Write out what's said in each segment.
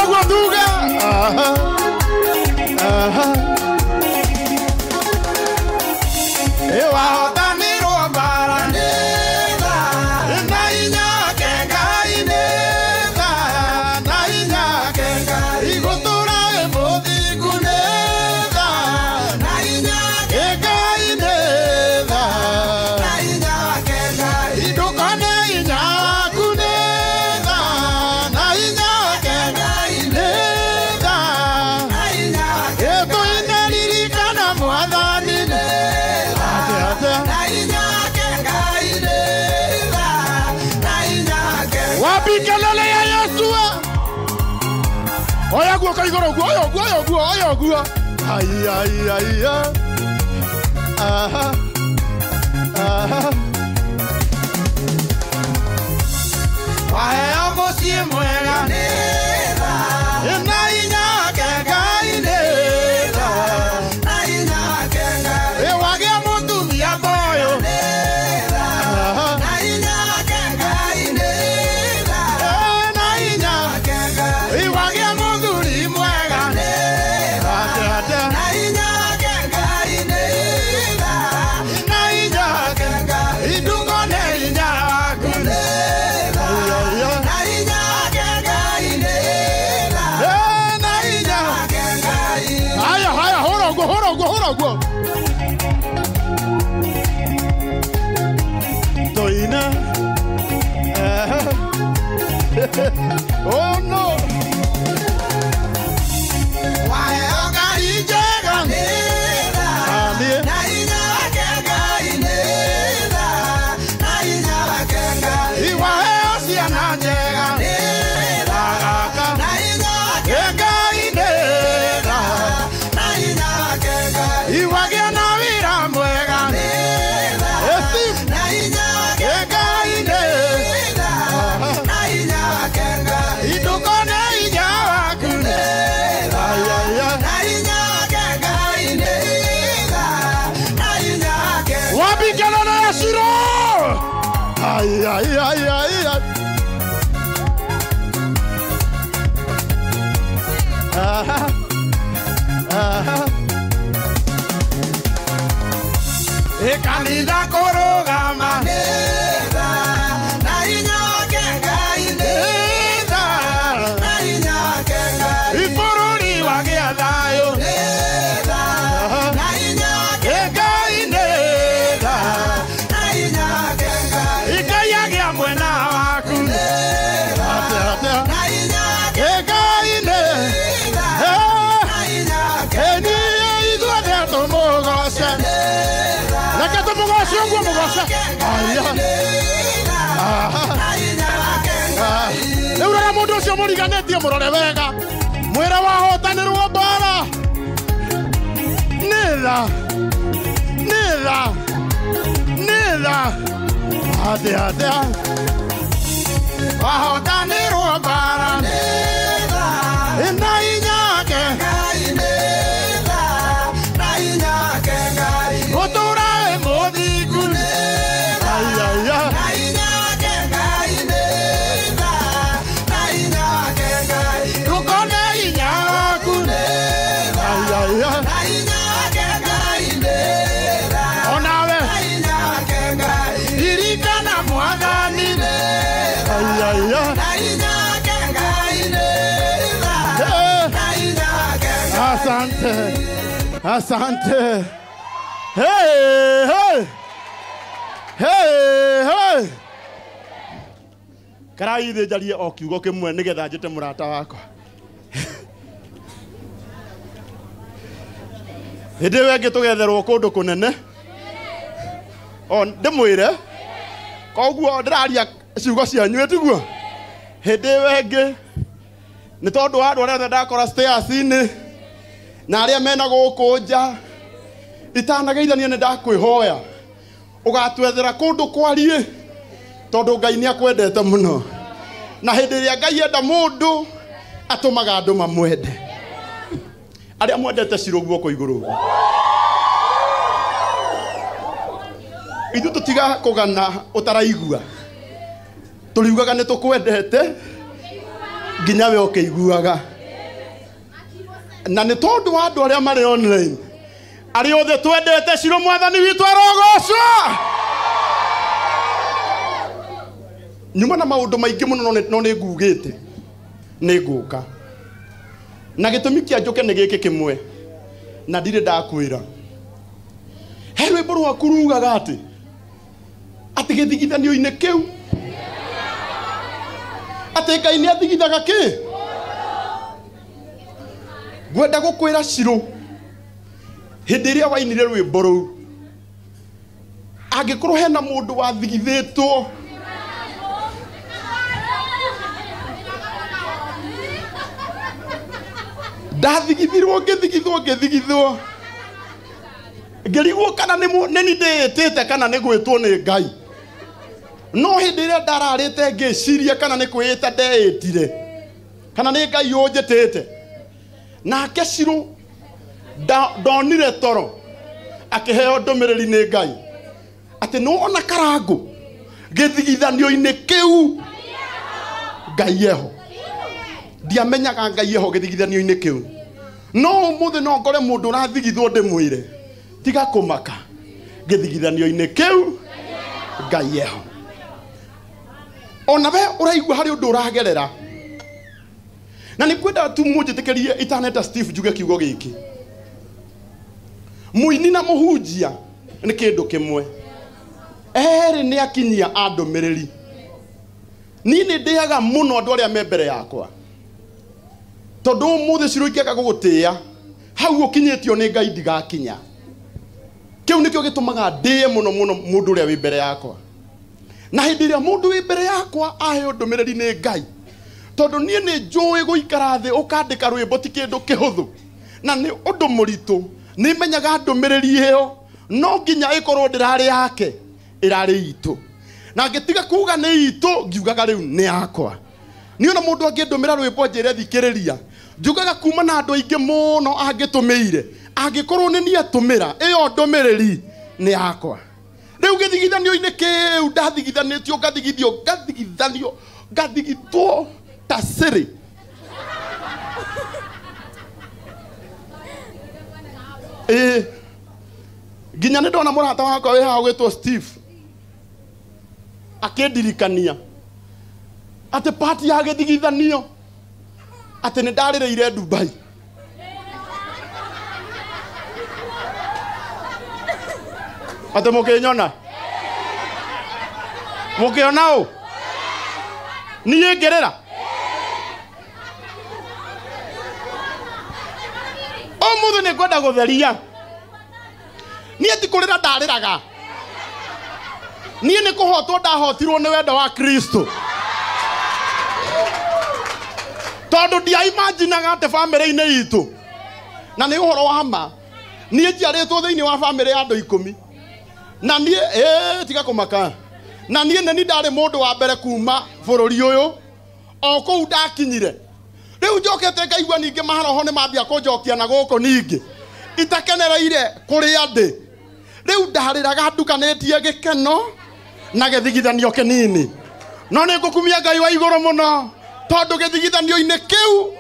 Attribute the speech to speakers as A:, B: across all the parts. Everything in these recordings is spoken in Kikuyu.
A: Uguo tuge. Aha. Aha. Wahotanirwo mbara nĩ tha, na hinya wake Ngai nĩ tha, na hinya wake Ngai gũtũũra wĩ mũthingu nĩ tha, na hinya wake Ngai nĩ tha, na hinya wake Ngai ndũkone hinya waku nĩ tha, na hinya wake Ngai nĩ tha, na hinya wake tũine ririkana Mwathani nĩ tha, na hinya wake Ngai nĩ tha, na hinya wake. Wapi kelele ya Yesu? Oya guoko igũrũ guo, oya guo, oya guo, oya guo. Ai ai ai ai. Aha. Aha. Waheo mũciĩ mwega nĩ tha, na hinya wake Ngai nĩ tha, na hinya wake Ngai wagĩa mũtumia moyo nĩ tha, na hinya wake Ngai nĩ tha, na hinya wake Ngai wagĩa mũthuri mwega nĩ tha, na hinya wake Ngai nĩ tha, na hinya wake Ngai ndũkone hinya waku nĩ tha, na hinya wake Ngai nĩ tha, na hinya wake Ngai. Haya haya, hũra ũguo, hũra ũguo, hũra ũguo. Toina. Oh no. Waheo Ngai njega nĩ tha, na hinya wake Ngai nĩ tha, na hinya wake Ngai waheo ciana njega nĩ tha, na hinya wake Ngai nĩ tha, na hinya wake Ngai wagĩa na wĩra mwega nĩ tha, na hinya wake Ngai nĩ tha, na hinya wake Ngai ndũkone hinya waku nĩ tha, na hinya wake Ngai nĩ tha, na hinya wake. Wapi kelele ya Shiro? Ai ai ai ai ai. Aha. Aha. Kanitha kũrũgama nĩ tha, na hinya wake Ngai nĩ tha, na hinya wake Ngai bũrũri wagĩa thayũ nĩ tha, na hinya wake Ngai nĩ tha, na hinya wake Ngai Ngai agĩa mwena waku nĩ tha, na hinya wake Ngai nĩ tha, na hinya wake niĩ ithuothe tũmũgooce. Reke tũmũgooce ũguo mũgooce. Aya. Rĩu rora mũndũ ũcio mũriganĩtie mũrore wega, mwĩre wahotanĩrwo mbara nĩ tha, nĩ tha, nĩ tha. Atĩa atĩa wahotanĩrwo mbara nĩ tha, na hinya wake Ngai nĩ tha, na hinya wake Ngai gũtũũra wĩ mũthingu nĩ tha, na hinya wake Ngai nĩ tha, na hinya wake Ngai ndũkone hinya waku nĩ tha, na hinya wake Ngai nĩ tha, onawe na hinya wake Ngai ririkana Mwathani nĩ tha, na hinya wake Ngai nĩ tha, na hinya wake Ngai. Asante. Asante. Hey, hey. Hey, hey. Karai thĩ njarie o kiugo kĩmwe nĩgetha njĩte mũrata wakwa. Hĩndĩ ĩyo ĩngĩ tũgetherwo kũndũ kũnene. O ndĩmwĩre. Koguo ndĩraria ciugo cianyu ĩtiguo. Hĩndĩ ĩyo ĩngĩ nĩ tondũ wa andũ arĩa othe ndakora stairs-inĩ na arĩa mena gũkũ nja itanageithania nĩ ndakwĩhoya ũgatwethera kũndũ kwarie tondũ Ngai nĩ akwendete mũno, na hĩndĩ ĩrĩa Ngai enda mũndũ atũmaga andũ mamwende. Arĩa mwendete Shiro guoko igũrũ, ithuĩ tũtiga kũgana ũtaraigua, tũriugaga nĩ tũkwendete. Nginya we ũkĩiguaga. Na nĩ tondũ wa andũ arĩa marĩ online, arĩa othe twendete Ciro mwathani witũ arogocwo. Nyuma na maũndũ maingĩ mũno no nĩ ngugĩte nĩ ngũka. Na gĩtũmi kĩa njũke nĩ gĩkĩ kĩmwe, na ndirĩ ndakwĩra. He rwĩmbo rwaku rugaga atĩ gĩthigithanio-inĩ kĩu atĩ Ngai nĩ athigithaga kĩ. Ngwenda gũkwĩra Ciro, hĩndĩ ĩrĩa wainire rwĩmbo rũu, angĩkorwo hena mũndũ wathigithĩtwo ndathigithirwo ngĩthigithwo ngĩthigithwo ngĩrigwo kana nĩ ni ndĩĩtĩte kana nĩ gwĩtwo nĩ Ngai. No hĩndĩ ĩrĩa ndararĩte ngĩciria kana nĩ kwĩĩta ndeĩtire kana nĩ Ngai ũnjĩtĩte. Nake Ciro ndonire toro akĩheo ndũmĩrĩri nĩ Ngai atĩ nĩwona Karangũ gĩthigithanio-inĩ kĩu Ngai eho. Ndiamenyaga Ngai eho gĩthigithanio-inĩ kĩu. No ũmũthĩ no ngore mũndũ ũrathigithwo ndĩmwĩre tiga kũmaka, gĩthigithanio-inĩ kĩu Ngai eho. Ona we ũraigua harĩ ũndũ ũragerera, na nĩ ngwenda tu mũnjĩtĩkĩrie itaneta Steve njuge kiugo gĩkĩ. Mũini na mũhunjia nĩ kĩndũ kĩmwe, erĩ nĩ akinyia a ndũmĩrĩri. Niĩ nĩ ndĩaga mũno andũ arĩa me mbere yakwa, tondũ ũmũthĩ Ciro ingĩaga gũgũtĩĩa hau ũkinyĩtio nĩ Ngai ndigakinya. Kĩu nĩkĩo gĩtũmaga ndĩe mũno mũno mũndũ ũrĩa wĩ mbere yakwa. Na hĩndĩ ĩrĩa mũndũ wĩ mbere yakwa aheo ndũmĩrĩri nĩ Ngai, tondũ niĩ nĩ njũĩ gũikara thĩ ũkandĩka rwĩmbo ti kĩndũ kĩhũthũ na nĩ ũndũ mũritũ, nĩ menyaga ndũmĩrĩri ĩyo no nginya ĩkorwo ndĩrarĩ yake, ĩrarĩ itũ. Na ngĩtiga kuga nĩ itũ ngiugaga rĩu nĩ yakwa. Niĩ ona mũndũ angĩndũmĩra rwĩmbo njĩre thikĩrĩria, njugaga kuma na andũ aingĩ mũno angĩtũmĩire, angĩkorwo nĩ niĩ atũmĩra ĩyo ndũmĩrĩri nĩ yakwa. Rĩu gĩthigithanio-inĩ kĩu ndathigithanĩtio ngathigithio ngathigithanio ngathigitwo ta siri. Nginya nĩ ndona mũrata wakwa wĩ haha ũgwĩtwo Steve akĩndirikania atĩ pati ya gĩthigithanio atĩ nĩ ndarĩrĩire Dubai. Atĩ mũkĩnyona, mũkĩona ũ niĩ ngĩrĩra. Ũmũthĩ nĩ ngwenda gũtheria. Niĩ ti kũrĩra ndarĩraga, niĩ nĩ kũhotwo ndahotirwo nĩ wendo wa Kristo, tondũ ndiaimaginaga atĩ bamĩrĩ-inĩ itũ, na nĩ ũhoro wa ma, niĩ njiarĩtwo thĩinĩ wa bamĩrĩ ya andũ 10, na niĩ tiga kũmaka, na niĩ nĩ ndarĩ mũndũ wa mbere kuma bũrũri ũyũ o kũu ndakinyire. Rĩu njokete ngaigua ningĩ maroho nĩ mambia kũnjokia na gũkũ ningĩ itakenereire kũrĩa ndĩ. Rĩu ndarĩraga ndukanĩtie gĩkeno na gĩthigithanio kĩnini, no nĩ ngũkumia Ngai wa igũrũ mũno tondũ gĩthigithanio-inĩ kĩu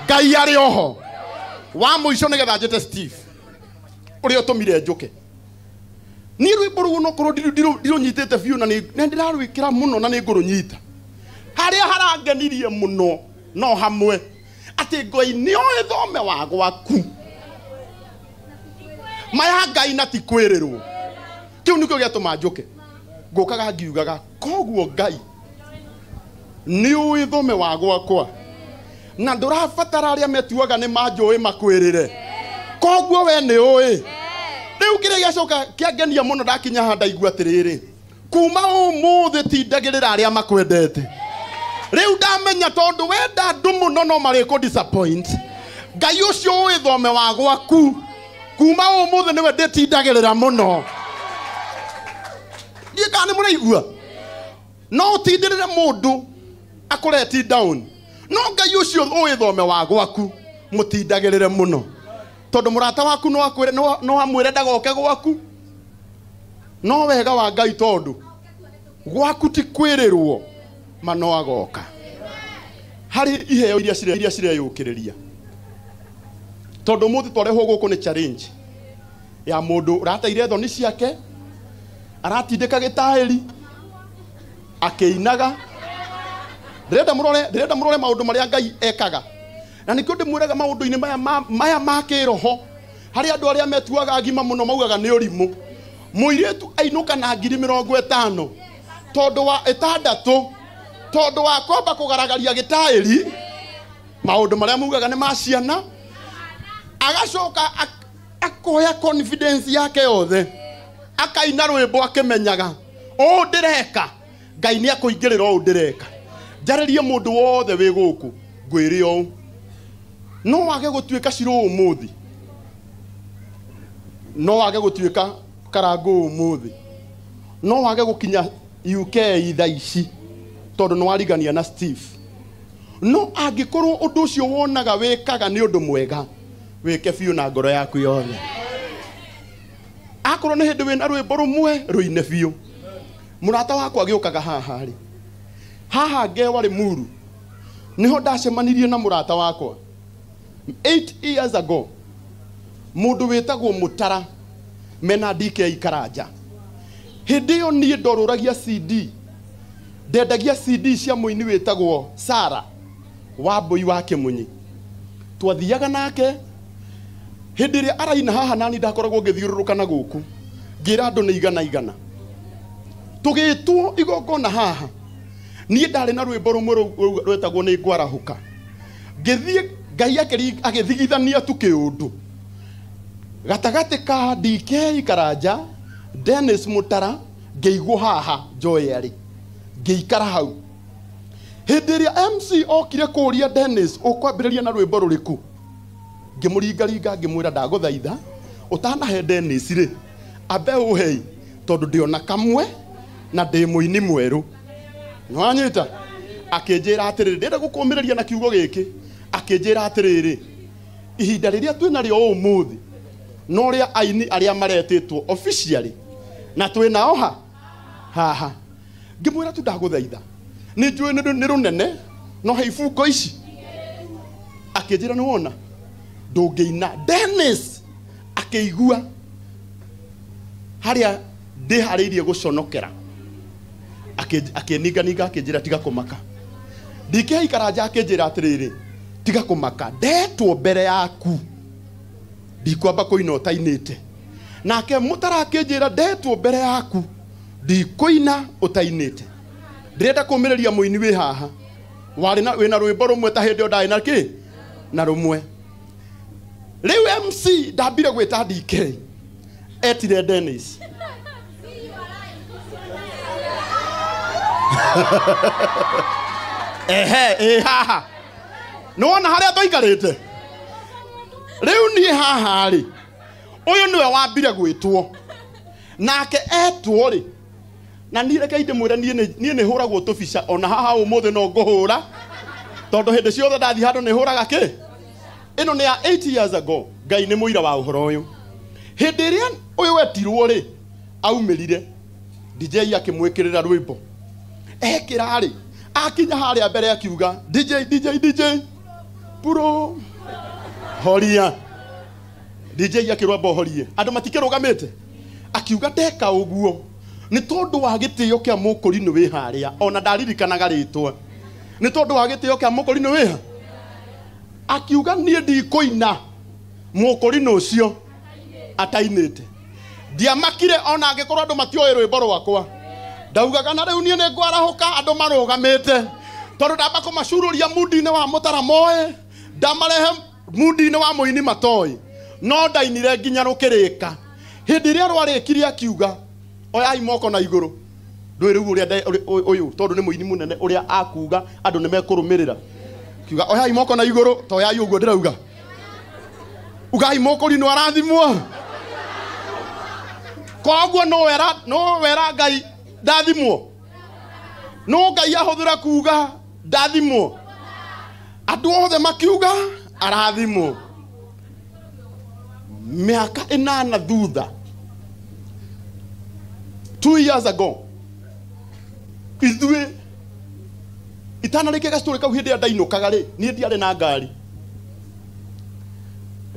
A: Ngai arĩ oho. Wa mũico nĩgetha njĩte Steve ũrĩa ũtũmire njũke. Niĩ rwĩmbo rũu onokorwo ndirũnyitĩte biũ na nĩ ndĩrarwĩkĩra mũno na nĩ ngũrũnyita. Harĩa harangenirie mũno no hamwe atĩ Ngai nĩoĩ thome wa gwaku. Maya Ngai na ti kwĩrĩrwo. Kĩu nĩkĩo gĩatũma njũke. Ngũkaga ngiugaga koguo Ngai nĩũĩ thome wa gwakwa na ndũrabatara arĩa metuaga nĩ manjũĩ makwĩrĩre, koguo we nĩũĩ. Rĩu kĩrĩa gĩacoka kĩangenia mũno ndakinya haha ndaigua atĩrĩrĩ, kuma ũmũthĩ tindagĩrĩra arĩa makwendete. Rĩu ndamenya tondũ wenda andũ mũno no marĩkũ disappoint. Ngai ũcio ũĩ thome wa gwaku, kuma ũmũthĩ nĩwe ndĩtindagĩrĩra mũno. Ndiĩ kana nĩ mũraigua. No ũtindĩrĩre mũndũ akũreti down, no Ngai ũcio ũĩ thome wa gwaku mũtindagĩrĩre mũno, tondũ mũrata waku no akwĩre no amwĩre ndagoke gwaku. No wega wa Ngai tondũ gwaku ti kwĩrĩrwo ma no agoka. Harĩ iheo iria cireyũkĩrĩria. Tondũ mũthĩ twarehwo gũkũ nĩ challenge ya mũndũ ũrateire thoni ciake, aratindĩka gĩtaĩri, akĩinaga. Ndĩrenda mũrore maũndũ marĩa Ngai ekaga. Na nĩkĩo ndĩmwĩraga maũndũ-inĩ maya ma kĩroho, harĩ andũ arĩa metuaga agima mũno maugaga nĩ ũrimũ. Mũirĩtu ainũka na 50,000 tondũ wa 6, tondũ wa kwamba kũgaragaria gĩtaĩri, maũndũ marĩa maugaga nĩ ma ciana, agacoka akoya confidence yake yothe, akaina rwĩmbo akĩmenyaga ũũ ndĩreka, Ngai nĩ akũingĩrĩra ũũ ndĩreka. Njarĩrie mũndũ wothe wĩ gũkũ ngwĩre ũũ, no wage gũtuĩka Shiro ũmũthĩ, no wage gũtuĩka Karangũ ũmũthĩ, no wage gũkinya UK thaa ici tondũ nĩ warigania na Steve. No angĩkorwo ũndũ ũcio wonaga wĩkaga nĩ ũndũ mwega, wĩke biũ na ngoro yaku yothe. Akorwo nĩ hĩndĩ wĩna rwĩmbo rũmwe, rũine biũ. Mũrata wakwa agĩũkaga haha rĩ, haha Ngewa Limuru niho ndacemanirie na mũrata wakwa 8 years ago, mũndũ wĩtagwo Mũtara mena DK Karanja. Hĩndĩ ĩyo niĩ ndorũragia CD, ndendagia CD cia mũini wĩtagwo Sara Wambui wa Kĩmunyi. Twathiaga nake hĩndĩ ĩrĩa araina haha, nani ndakoragwo ngĩthiũrũrũka na gũkũ ngĩra andũ nĩ igana igana. Tũgĩtwo igongona haha, niĩ ndarĩ na rwĩmbo rũmwe rwetagwo nĩ ngwarahũka. Ngĩthiĩ Ngai agĩthigithania tu kĩũndũ gatagatĩ ka DK Karanja, Dennis Mutara, ngĩigwo haha Joy arĩ, ngĩikara hau. Hĩndĩ ĩrĩa MC okire kũũria Dennis ũkwambĩrĩria na rwĩmbo rũrĩkũ, ngĩmũringaringa ngĩmwĩra ndagũthaitha ũtanahe Dennis rĩ, ambe ũhei tondũ ndĩona kamwe na ndĩ mũini mwerũ. Nĩwanyita? Akĩnjĩra atĩrĩrĩ, ndĩrenda gũkũmĩrĩria na kiugo gĩkĩ. Akĩnjĩra atĩrĩrĩ, ihinda rĩrĩa twĩnarĩo ũmũthĩ no rĩa aini arĩa maretĩtwo officially na twĩnao ha haha. Ngĩmwĩra tu ndagũthaitha, nĩ njũĩ nĩ rũnene no he ibungo ici. Akĩnjĩra nĩwona ndũngĩina. Dennis akĩigua harĩa ndĩharĩirie gũconokera, akĩninganinga akĩnjĩra tiga kũmaka. DK Karanja akĩnjĩra atĩrĩrĩ, tiga kũmaka, ndetwo mbere yaku ndikwamba kũina ũtainĩte. Nake Mũtara akĩnjĩra ndetwo mbere yaku ndikũina ũtainĩte. Ndĩrenda kũmĩrĩria mũini wĩ haha warĩ na wĩna rwĩmbo rũmwe ta hĩndĩ ĩyo ndarĩ na kĩ na rũmwe. Rĩu MC ndambire gwĩta DK, etire Dennis. Ehe, haha nĩwona harĩa twaikarĩte rĩu niĩ haha rĩ, ũyũ nĩwe wambire gwĩtwo nake etwo rĩ, na niĩ reke ndĩmwĩre niĩ nĩ hũragwo tũbica ona haha ũmũthĩ no ngũhũra tondũ hĩndĩ ciothe ndathiĩ handũ nĩ hũraga kĩ. Ĩno nĩ ya 8 years ago. Ngai nĩ mũira wa ũhoro ũyũ. Hĩndĩ ĩrĩa ũyũ wetirwo rĩ, aumĩrire DJ akĩmwĩkĩrĩra rwĩmbo. Ekĩra rĩ, akinya harĩa mbere akiuga DJ DJ DJ puro horia. DJ akĩrwamba horie, andũ matikĩrũgamĩte. Akiuga ndeka ũguo nĩ tondũ wa gĩtĩo kĩa mũkũrinũ wĩ harĩa, ona ndaririkanaga rĩtwa, nĩ tondũ wa gĩtĩo kĩa mũkũrinũ wĩ ha. Akiuga niĩ ndikũina mũkũrinũ ũcio atainĩte. Ndiamakire ona angĩkorwo andũ matioĩ rwĩmbo rwakwa. Ndaugaga na rĩu niĩ nĩ ngwarahũka andũ marũgamĩte, tondũ ndamba kũmacururia mundi-inĩ wa Mũtara moĩ, ndamarehe mundi-inĩ wa mũini matoĩ, no ndainire nginya rũkĩrĩka. Hĩndĩ ĩrĩa rwarĩkirie akiuga oyai moko na igũrũ. Ndũĩ rĩu ũrĩa ũyũ tondũ nĩ mũini mũnene ũrĩa akuga andũ nĩ mekũrũmĩrĩra. Akiuga oyai moko na igũrũ, to oyai ũguo ndĩrauga, ugai mũkũrinũ arathimwo. Koguo no wera Ngai ndathimwo, no Ngai ahũthĩra kuga ndathimwo, andũ othe makiuga arathimwo. Mĩaka 8 thutha, 2 years ago, ithuĩ Itanarĩkia gastory kau hĩndĩ ĩrĩa ndainũkaga rĩ, niĩ ndiarĩ na ngari.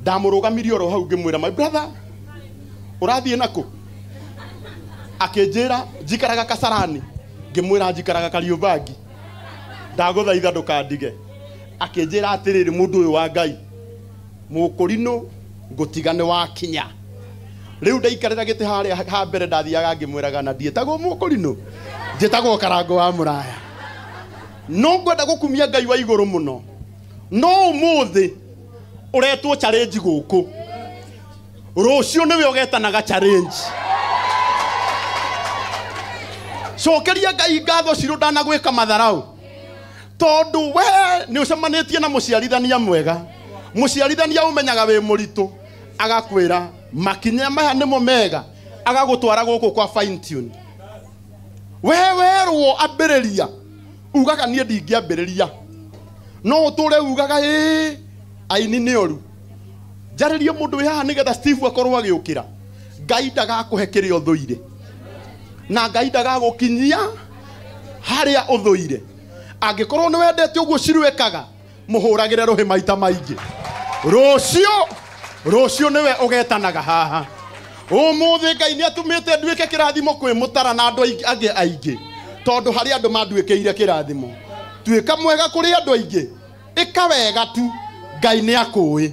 A: Ndamũrũgamirie oro hau ngĩmwĩra, my brother, ũrathiĩ nakũ? Akĩnjĩra njikaraga Kasarani. Ngĩmwĩra njikaraga Kariobangi. Ndagũthaitha ndũkandige. Akĩnjĩra atĩrĩrĩ, mũndũ ũyũ wa Ngai, mũkũrinũ ngũtiga nĩ wakinya. Rĩu ndaikarĩra gĩtĩ harĩa ha mbere ndathiaga ngĩmwĩraga na ndiĩtagwo mũkũrinũ, njĩtagwo Karango wa Mũraya. No ngwenda gũkumia Ngai wa igũrũ mũno. No ũmũthĩ ũretwo challenge gũkũ, rũciũ nĩwe ũgetanaga challenge. Cokeria Ngai ngatho cirũ ndanagwĩka matharau, tondũ we nĩ ũcemanĩtie na mũciarithania mwega. Mũciarithania ũmenyaga wĩ mũritũ, agakwĩra makinya maya nĩmo mega, agagũtwara gũkũ kwa fine tune. We werwo ambĩrĩria, ugaga niĩ ndingĩambĩrĩria, no ũtũre ugaga ĩĩ aini nĩ oru. Njarĩrie mũndũ wĩ haha nĩgetha Steve akorwo agĩũkĩra. Ngai ndagakũhe kĩrĩa ũthũire, na Ngai ndagagũkinyia harĩa ũthũire. Angĩkorwo nĩ wendete ũguo cirwĩkaga, mũhũragĩre rũhĩ maita maingĩ. Rũciũ, rũciũ nĩwe ũgetanaga haha. Ũmũthĩ Ngai nĩ atũmĩte nduĩke kĩrathimo kwĩ mũtara na andũ angĩ aingĩ, tondũ harĩ andũ manduĩkĩire kĩrathimo. Tuĩka mwega kũrĩ andũ aingĩ, ĩka wega tu, Ngai nĩ akũĩ.